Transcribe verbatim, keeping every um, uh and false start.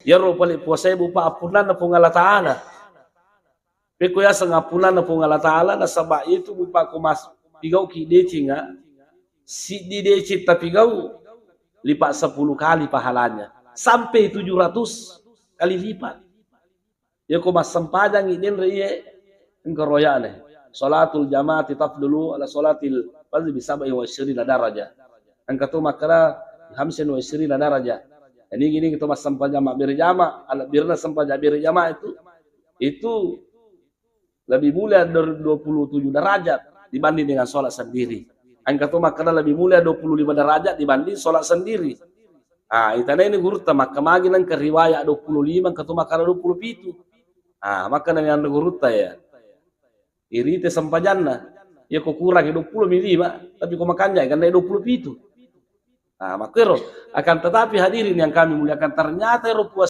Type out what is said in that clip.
Iyaro pale puasae, Bu, Pak, appunnanna Puang Allah Ta'ala. Pekko yaseng appunnanna Puang Allah Ta'ala, nasaba itu, Bu, Pak, ko mas-, pigauki decenga, siddi deceng tapigau, lipat sepuluh kali pahalanya. Sampai tujuh ratus kali lipat. Iya ko massempajangngi denre iye, engka royane. Salatul jama'ati tafdulu ala salatil fardhi bi sab'in wa isyrina darajah. Engka to makkeda khamsin wa isyrina darajah. Jadi gini to massempajang mabbere jama, ala birna sempajang bere jama itu, itu lebih mulia dari dua puluh tujuh derajat dibanding dengan sholat sendiri. Engka to makkeda lebih mulia dua puluh lima derajat dibanding sholat sendiri. Ah, itanaini gurutta, makka magi nengka riwayat dua puluh lima, engka to makkeda dua puluh pitu. Ah, makkeda ni anre gurutta ya. Irite sempajanna. Ya ko kurangi dua puluh mi lima, tapi ko makanjai gandai dua puluh pitu. Ah, makkero. Akan tetapi hadirin yang kami muliakan, ternyata ero puasa